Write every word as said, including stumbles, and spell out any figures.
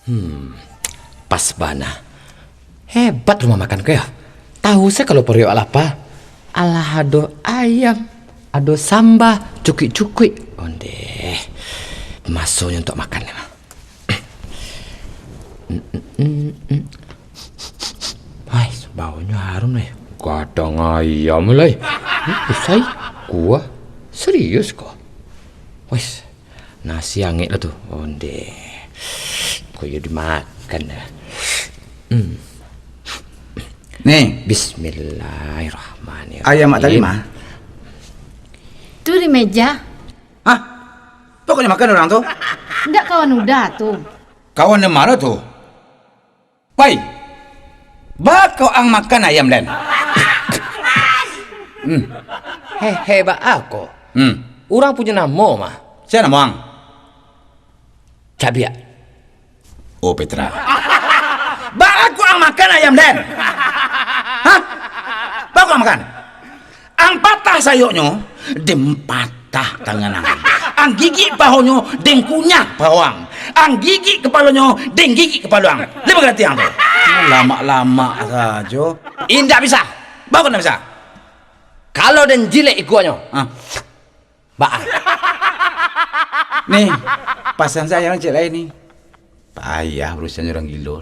Hmm, pas bana. Hebat rumah makan ko yo. Tahu se kalau paruik awak lapa. Alah, ado ayam, ado samba, cukuik-cukuik. Ondeh. Masonyo untuak makan ni mah. Hai, baunyo harum lai. Gadang ayam lai. Hmm, usai. Kuah. Serius ko. Wes. Nasi angek lah tu. Ondeh. Ko yo dimakan dah. Hmm. Ni. Bismillahirrahmanirrahim. Ayam mak tadi mah? Tu di meja. Hah? Pokoknyo makan urang tu? Ndak, kawan Uda tu. Kawan nan ma tu? Pai, baa kok ang makan ayam den? Hmm. Hehe, baa ko? Hmm. Urang punyo namo mah. Sia namo ang? Cabiak. Oh, Petra. Baa kok ang makan ayam den? Hah? Baa kok ang makan? Ang patah sayoknyo, den patah tangan ang. Ang gigik pahonyo, den kunyah paho ang. Ang gigik kapalonyo, den gigik kapalo ang. Lai mangarati ang tu? Lamak-lamak sajo. Indak bisa. Baa kok indak bisa? Kalau den jilek ikuanyo, ah, baa? Ni, pasan sayang cek lai ni. Payah urusan urang gilo.